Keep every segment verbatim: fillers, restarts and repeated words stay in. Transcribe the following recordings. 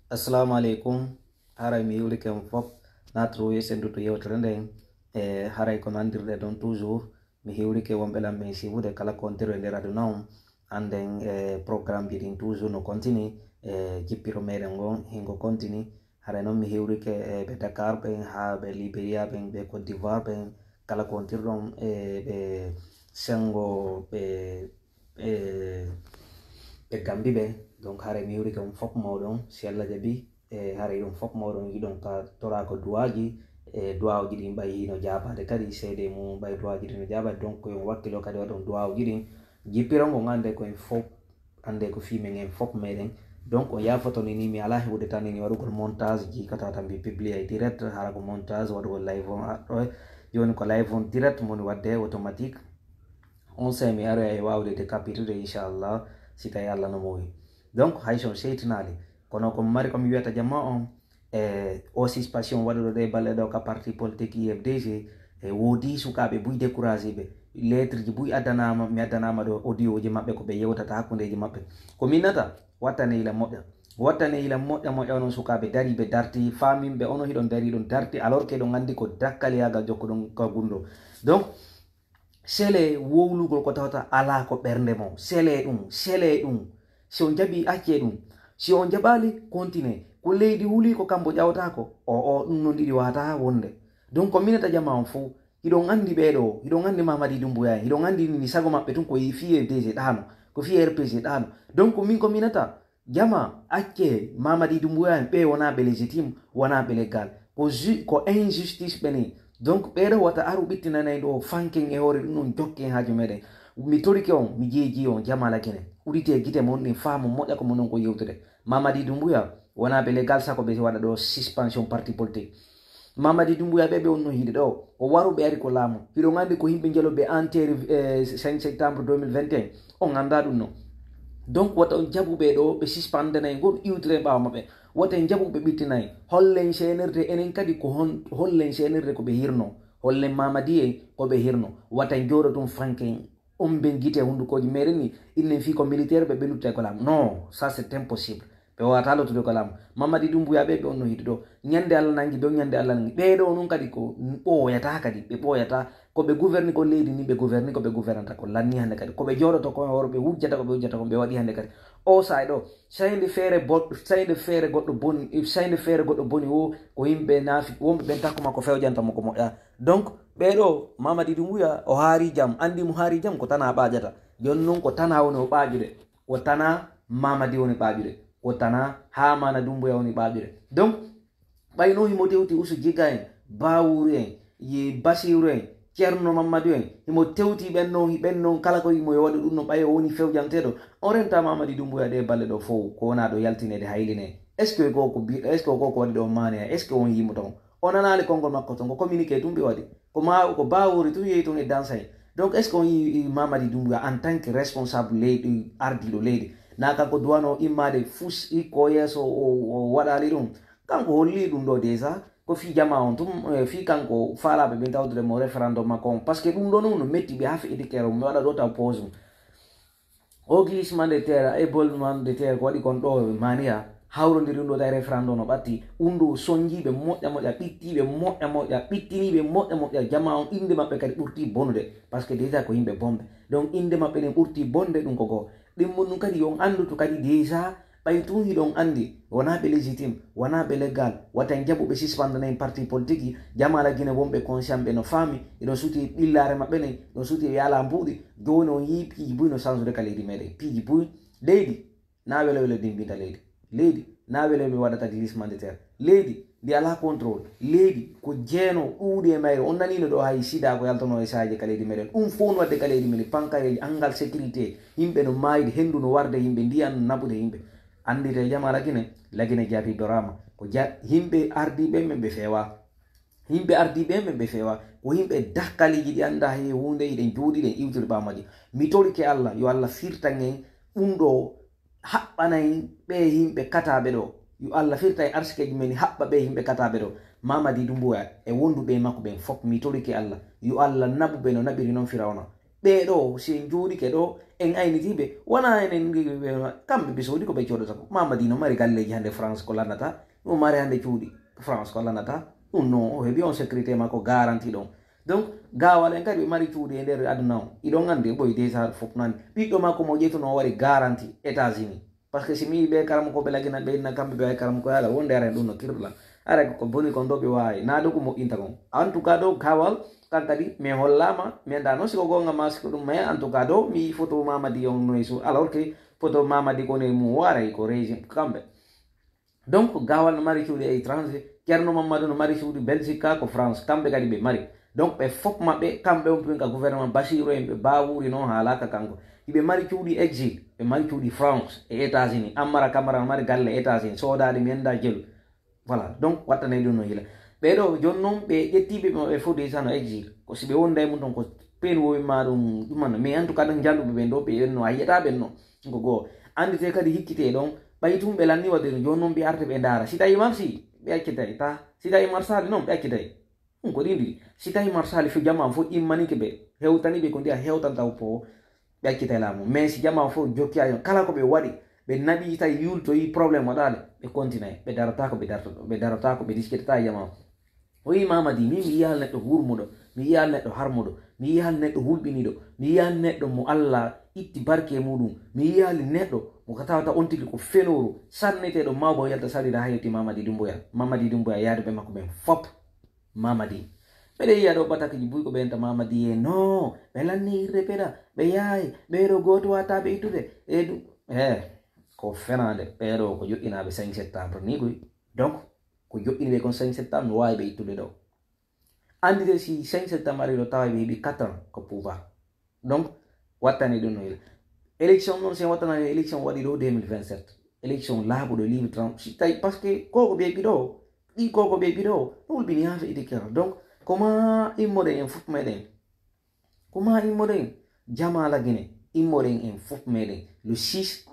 Assalamu aleykum. Haray mi hiwrike on fof. Natru sendutu yewtere nden. E haray ko nandirɗe ɗon toujours. Mi hiwrike wonɓe lan men sibude kala ko on tiro e nder aduna on. Anden e programme ji ɗin toujours no continue. E jippiro meɗen ngon hingo continue. Haray noon mi hiwrike e ɓe Dakar ɓen haa ɓe Liberia ɓen, ɓe Côte d'Ivoire ɓen, kala ko on tirɗon e ɓe Sengo ɓe e ɓe Gambi ɓe. Donc haray mi hiwrike on fof mawɗon, si Allah jaɓi. E haray ɗum fof mawɗon yiɗon ka torako duwaaji e duwaaji ɗin ɓay hino jaabaade kadi seede mum ɓay duwaaji ɗin no jaabaade. Donc ko on wakkilo kadi waɗon duwaaji ɗin jippiron on annde ko en fof annde ko fii men en fof meɗen. Donc on yaafoto ni ni mi alaa heɓude tan ni waɗugol montage ji kata tan mbi publier direct hara ko montage waɗugol live on aɗɗo. Joni ko live on direct moni wadde automatique. On sey mi aroya e wawde décapitude inchallah, si tawi Allah no mowi. Donc hay so seytinaali, kono ko mari ko mi wiyata jama on e o suspension waɗuɗo ɗe balle ɗo ka parti politique U F D G. E woodi sukaaɓe buy découragé ɓe, lettre ji buy addanama, mi addanama ɗo audio ji maɓɓe ko ɓe yewtata hakkundeji maɓɓe. Ko minnata wattane ila moƴƴa, wattane ila moƴƴa moƴƴa onon sukaaɓe dariɓe darti faminɓe ono hiɗon dari ɗon darti alors que ɗon andi ko dakkaliyagal jokkuɗon ka gundo. Donc sele wowlugol ko tawata alaa ko ɓernde mon. Sele ɗum, sele ɗum. Si on jaɓi, accee ɗum. Si on jaɓaali, continue. Ko leydi wuli ko kambo ƴawata ko. O o ɗum noon ɗiɗi wata wonde. Donc ko minata jama on fof. Hiɗon anndi ɓee ɗoo, hiɗon anndi Mamadi Doumbouya en, hiɗon anndi ni sago maɓɓe tun ko fii F D G ɗaano, ko fii R P G ɗaano. Donc min ko minata, jama, accee Mamadi Doumbouya en, ɓee wonaa ɓe légitime, wonaa ɓe légal. Ko ju- ko injustice ɓe ni. Donc ɓee ɗoo wata aru ɓittinanay ɗoo fanken e hoore ɗum ɗon jokken haaju meɗen. Mi torike on, mi jeeji on, jama lagine. Udite gite mon ɗin faamu moƴƴa ko mon ɗon ko yewtude. Mamadi Doumbouya wonaa ɓe légal sako ɓe waɗa ɗoo suspension parti politique. Mamadi Doumbouya ɓe ɓe on no hiɗe ɗoo. O waru ɓe ari ko laamu. Hiɗon anndi ko yimɓe jelo ɓe enterré eh, cinq septembre deux mille vingt et un. On annda ɗum no. Donc wata on jaɓu ɓe ɗoo ɓe suspendana e ngol iwtire ɓaawo maɓɓe. Wata en jaɓu ɓe ɓittinay. Hollen seenirde enen kadi ko hon hollen seenirde ko ɓe hirno. Hollen Mamadi en ko ɓe hirno. Wata en jooɗo ɗum fanken. On ɓen gite hundukoji meɗen ni innen fii ko militaire ɓe ɓe lutte ko laamu. Non, ça c'est impossible. Ɓe wawata lottude ko laamu. Mamadi Doumbouya ɓe ɓe on no hiɗe ɗoo. Ñande Allah nangi ɓe on ñande Allah nangi ɓee ɗoo nun kadi ko ɓooyata kadi ɓe ɓooyata. Ko ɓe gouverni ko leydi ni ɓe gouverni ko ɓe gouvernata ko lanni hannde kadi ko ɓe jooɗoto ko hoore ɓe wujjata ko ɓe wujjata ko ɓe waɗi hannde kadi. O saay ɗo sayde feere bo- sayde feere goɗɗo boni sayde feere goɗɗo boni o ko yimɓe naafi wonɓe ɓen takko makko fewjanta mo ko moƴƴa. Donc ɓee ɗoo Mamadi Doumbouya o haari jam, anndi mo haari jam ko tana ɓaajata. Jooni noon ko tana woni o ɓaajude, ko tana Mamadi woni ɓaajude, ko tana Hamana Doumbouya woni ɓaajude. Donc ɓay noon himo tewti Usu Jiga en, Bawuru en, yi Basiru en, Ceerno Mammadu en, himo tewti ɓen noon, ɓen noon kala ko himo yo waɗu ɗum noon ɓay o woni fewjanteeɗo. On renta Mamadi Doumbouya ɗe balle ɗo fow ko wona ɗo yaltineede hayline. Est ce que ko ko bi est ce que ko ko waɗi ɗo maane est ce que on yimo toon? O nanaali konngol makko toon ko communiqué tum ɓe waɗi. Ko ma ko Bawori tum yehi toon e dansay. Donc est ce que on yi Mamadi Doumbouya en tant que responsable leydi ardiiɗo leydi na kanko duwano immade fus ikko yeeso o waɗali ɗum? Kanko holli ɗum ɗo déjà ko fii jama on tum fii kanko faalaɓe ɓen tawdude mo référendum makko on parce que ɗum ɗo noon no metti ɓe hafi édiquer o mi waɗa ɗo taw pause. O glissement de terre, éboulement de terre ko waɗi kon ɗo maniya hawrondiri ɗum ɗo tawi référendum no ɓatti. Ɗum ɗo sonjiiɓe moƴƴa moƴƴa ɓittiiɓe moƴƴa moƴƴa ɓittiniiɓe moƴƴa moƴƴa jama on innde maɓɓe kadi ɓurti bonude. Parce que déjà ko yimɓe bonɓe. Donc innde maɓɓe ɗen ɓurti bonde ɗum ko goo. Ɗimmun ɗum kadi yo on anndu to kadi déjà ɓay tun hiɗon anndi wonaa ɓe légitime, wonaa ɓe légal, wata en jaɓu ɓe suspendana en parti politique. Jamaala Gine wonɓe conscient ɓe no faami, eɗon suti ɓillaare maɓɓe nen, ɗon suti ɓe alaa mbuuɗi. Jooni on yii piiji buy no change de ka leydi meɗen piiji buy. Leydi na welo welo dimbinta leydi. Leydi na welo welo waɗata glissement de terre. Leydi ndi alaa contrôle. Leydi ko jeeno ɗuuɗi e mayre on naniino ɗo hay sida ko yaltono e saaji ka leydi meɗen ɗum fof no waɗde ka leydi meɗen pankareji angal sécurité. Yimɓe no maayde henndu no warde yimɓe ndiyan no naɓude yimɓe. Anndite jama lagine lagine jarri dorama ko ja yimɓe ardiiɓe men ɓe feewa. Yimɓe ardiiɓe men ɓe feewa ko yimɓe dakkaliiji ɗi annda he huunde hiɗen jooɗiɗen iwtirɓamaji. Mi torike allah yo allah firtan en ɗum ɗo haɓɓanay ɓee yimɓe kataaɓe ɗo. Yo allah firta e arsikeeji men haɓɓa ɓee yimɓe kataaɓe ɗo. Mamadi Dumbuya e wonduɓe e makko ɓen fof mi torike allah yo allah naɓu ɓe no naɓiri noon firawna. Ɓee ɗo si en jooɗike ɗo En aynitiiɓe, wonaa enen ngiɗi ɓe, kamɓe ɓe soodi ko ɓe coodata ko. Mamadi no mari galleeji hannde France ko lannata, no mari hannde cuuɗi France ko lannata. Ɗum no o heɓi on sécurité makko garanti ɗon. Donc, gaawal en kadi ɓe mari cuuɗi e nder aduna o. Iɗon anndi ɓoy déjà fof nani. Ɓiɗɗo makko mo ƴettuno o waɗi garanti États-Unis. Parce que si mi yii ɓe karamokooɓe lagina ɓe inna kamɓe ɓe ay karamokooɓe haala wonde ara en ɗum no kirɗula. Ara ko boni kon ɗo ɓe waawi. Na ɗo ko moƴƴinta kon. En tout cas ɗo gaawal kan kadi mi hollaama, mi anndaa noon si ko goonga maa si ko ɗum, mais en tout cas ɗo mi yii photo Mamadi on no e suudu, alors que photo Mamadi ko ne mum o aray ko régime kamɓe. Donc gaawal no mari cuuɗi e étranger, Ceerno Mamadou no mari cuuɗi Belgique ka ko France, kamɓe kadi ɓe mari. Donc ɓe fof maɓɓe, kamɓe on pin ka gouvernement Bassirou en ɓe baawuri noon haalaaka kanko. Iɓe mari cuuɗi exil, ɓe mari cuuɗi France e États-Unis. Ammara Camara no mari galle États-Unis, soodaaɗi mi anndaa jelu. Voilà, donc wattanay ɗum no hila. Ɓee ɗo jooni noon ɓe ƴettiiɓe maɓɓe fof déjà no exil. Ko si ɓe wonda e mum toon ko peen wowi ma ɗum ɗumanno. Mais en tout cas ɗon jannduɓe ɓen ɗo ɓe ɓen no a yiyata ɓen no. Ko goo. Anndite kadi hikkite ɗon. Ɓay tun ɓe lanni waɗde no jooni noon ɓe arte ɓe ndaara. Si tawi marsi ɓe accitay ta. Si tawi marsaali noon ɓe accitay. Ɗum ko ɗin ɗiɗi. Si tawi marsaali fof jamaa fof immanike ɓe. Hewtani ɓe ko ndiya hewtanta o po. Ɓe accitay laamu. Mais si jamaa fof jokki ayon kala ko ɓe waɗi ɓe naɓi tawi yultoyi problème waɗaale ɓe continue ɓe darataako ɓe dartoto ɓe darataako ɓe diskitata e jamaa. O wi Mamadi min mi yiyaali neɗɗo hurmuɗo, mi yiyaali neɗɗo harmuɗo, mi yiyaali neɗɗo hulɓiniɗo, mi yiyaali neɗɗo mo Allah itti barke e muɗum, mi yiyaali neɗɗo mo ka tawata on tigi ko fenooru sanneteeɗo mawba o yalta sawrira ha yetti Mamadi Dumbuya. Mamadi Dumbuya yaaduɓe makko ɓen fop. Mamadi. Mbeɗa yiya ɗo ɓatakiji buy ko ɓeynta Mamadi e no ɓe lanni irde peɗa ɓe yaaye ɓeeɗo gooto wataɓe ittude e du e ko fenaande ɓeeɗo ko joɗɗinaaɓe cinq septembre ni koy. Donc ko joɗɗiniɓe kon cinq septembre no waawi ɓe ittude ɗo. Anndite si cinq septembre ari ɗo tawa ɓe heɓi quatre ans ko pouvoir. Donc wattani ɗum no ila élection noon sen wattanani élection waɗi ɗo deux mille vingt-sept élection laaɓuɗo libre trente si tawi parce que koko ɓe ɓiɗo ɗi koko ɓe ɓiɗo no hulɓini ha feƴƴiti kero. Donc koma immoɗen en fof meɗen koma immoɗen jama lagine immoɗen en fof meɗen le six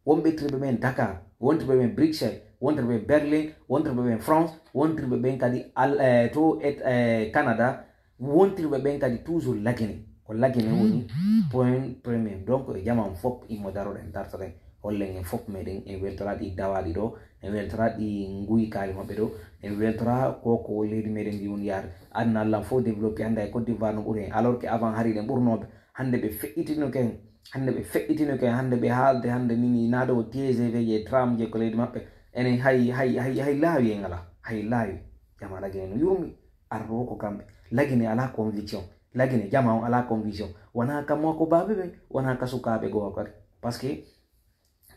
wonɓe tribe ɓen Dakar wontriɓe ɓen Bruxelles wontriɓe ɓen Berlin wontriɓe ɓen France wontriɓe ɓen kadi al eh, to et eh, Canada wontirɓe ɓen kadi toujours lagine ko lagine woni point premier donc e jaman fof immo daroɗen dartoɗen hollen en fof meɗen en weltora ɗi dawaɗi ɗo en weltora ɗi nguyi kaali maɓɓe ɗo en weltora koko leydi meɗen ndi woni yaade aduna allan fof développé hannde e Côte d'Ivoire no ɓuri hen alors que avant hari ɗen ɓurnoɓe hannde ɓe feƴƴitinoke hen hannde ɓe feƴƴitinoke hen hannde ɓe haalde hannde nini naɗo T G V je tram je ko leydi maɓɓe enen hay hay hay hay laawi en ala hay laawi jama lagine no yurmi arɗo ko kamɓe lagine ala conviction lagine jama on ala conviction wona kammo ko babe ɓe wona ka sukaɓe goo kadi parce que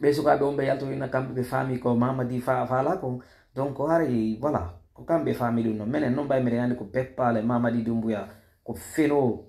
ɓe sukaɓe on ɓe yaltoyina kamɓe ɓe faami ko mamadi fa faala ko donc haray voilà ko kamɓe faami ɗum noon minen noon ɓay miɗen andi ko beppale mamadi dumbuya ko feno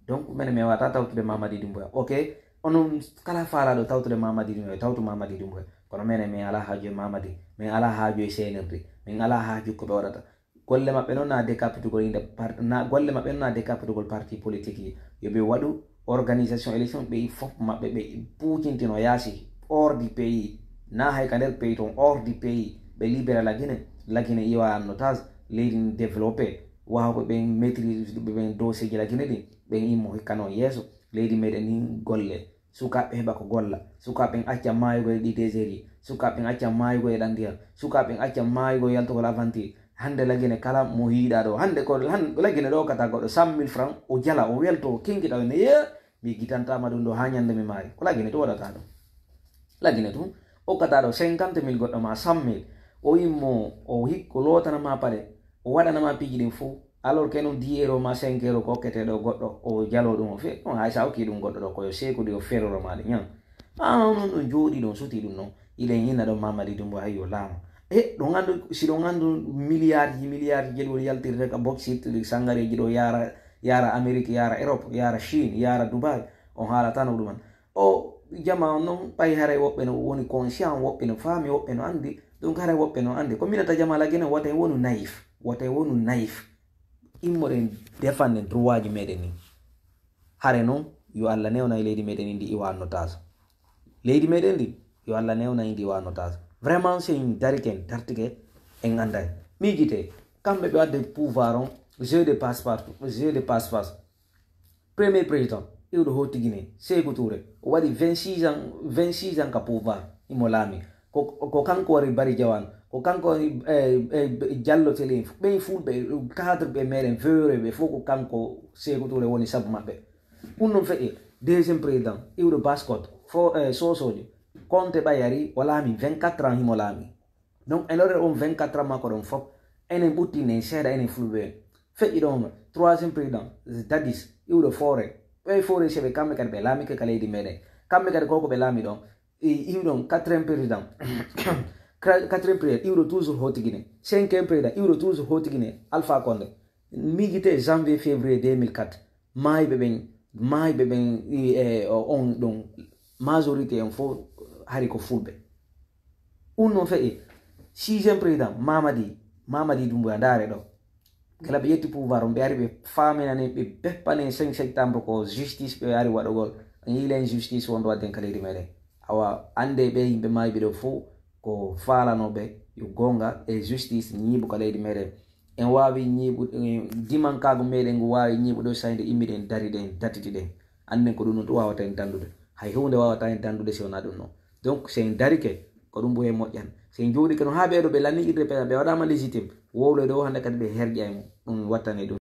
donc minen mi wata tawtude mamadi dumbuya ok onon kala faalaɗo tawtude mamadi dumbuya tawtu mamadi dumbuya kono minen mi ala haaju e mamadi min ala haaju e senirde min ala haaju ko ɓe waɗata golle maɓɓe noon na décapitugol inde na golle maɓɓe noon na décapitugol parti politique yi yo ɓe waɗu organisation élection ɓe fof maɓɓe ɓe puucintino yaasi hors du pays na hay ka nder pays toon hors du pays ɓe libéra lagine lagine iwa en otage leydi ndi développé wawa ko ɓen maîtrise ɓe ɓen dossier ji lagine ɗin ɓen immo hikka noon yeeso leydi meɗen ni golle sukaaɓe heɓa ko golla sukaaɓe ɓen acca maayugol e ɗi désert ji sukaaɓe ɓen acca maayugol e ɗan ndiyam sukaaɓe ɓen acca maayugol yaltugol aventure hannde lagine kala mo hiiɗa ɗo hannde ko lagine ɗo kata goɗɗo cent mille franc o jala o welto o kenkiɗa o ne ye mi gitantama ɗum ɗo ha ñande mi maari ko lagine to waɗata ɗum lagine tun okkata ɗo cinquante mille goɗɗo ma cent mille o immo o hikko lootanama paɗe o waɗanama piiji ɗin fof alors que non dix euro ma cinq euro ko okkete ɗo goɗɗo o jalo ɗum o fe ɗum hay sa okki ɗum goɗɗo ɗo koyo sekudi o feroro maɗa ñan a non ɗum jooɗi ɗum suti ɗum noon iɗen yinna ɗon mamadi dumbo hayyo laama e ɗon andu si ɗon andu milliard ji milliard ji jeɗuwol yaltirde ka boksit sangareji ɗo yara yara amérique yara europe yara chine yara dubai on haalatano ɗuman o jama on noon ɓay haray woɓɓe no woni conscient woɓɓe no faami woɓɓe no anndi donc haray woɓɓe no anndi ko minata jama lagine wota en wonu naif wota en wonu naif immoɗen defanden droit ji meɗen ni hare noon yo allah newna e leydi meɗen ndi iwa notage leydi meɗen ndi yo allah newna ndi iwa notage vraiment so en dariken dartike en annday miijite kamɓe ɓe wadde pouvoir on jeu de passe partout jeu de passe passe premier président iwɗo hotigi ne, Seeku Tuure, o waɗi vingt-six ans, vingt-six ans ka pouvoir, imo laami. Ko, ko kanko wari Bari Jawan, ko kanko wari, eh, eh, Jallo Tele, ɓen fulɓe, cadre ɓe meɗen, feere ɓe fof ko kanko Seeku Tuure woni sabu maɓɓe. Ɗum noon feƴƴi, deuxième président, iwɗo Baskot, fo, eh, Sosojo, Konte ɓay ari, o laami vingt-quatre ans, himo laami. Donc, en lorre on vingt-quatre ans makko ɗon fof, enen ɓutti nen seeɗa enen fulɓe. Feƴƴi ɗon, troisième président, Dadis, iwɗo Foore. Ɓe Foore seɓe kamɓe kadi ɓe laamike ka leydi meɗen. Kamɓe kadi koko ɓe laami ɗon, i-, iwɗon quatrième président. Quatrième président, iwɗo toujours hotigi ne. Cinquième président, iwɗo toujours hotigi ne. Alpha Condé. Miijite janvier, février deux mille quatre. Maayɓe ɓen, maayɓe ɓen, i-, e, o-, on ɗon, majorité en fof hari ko fulɓe. Ɗum noon feƴƴi. Sixième président, Mamadi, Mamadi Doumbouya, ndaare ɗo. Gila ɓe ƴetti pouvoir on, ɓe ari ɓe faaminanen, ɓe beppanen cinq septembre ko justice ɓe ari waɗugol. En yiilen justice wonɗo waɗden ka leydi meɗen. Awa, annde ɓe yimɓe maayɓe ɗo fof ko faalanooɓe yo goonga e justice ñiiɓu ka leydi meɗen. En waawi ñiiɓu, eh, dimankaagu meɗen ngu waawi ñiiɓude o sayde immiɗen, dariɗen, datitiɗen. Annden ko ɗum noon to waawata en danndude. Hay huunde waawata en danndude si wonaa ɗum noon. Donc, si en darike, ko ɗum ɓuri en moƴƴan. Si en jooɗike no haa ɓee ɗo ɓe lanni irde ɓe, ɓe waɗaama légitime, wowloyde o hannde kadi ɓe herƴa e mum. Ɗum wattane ɗum.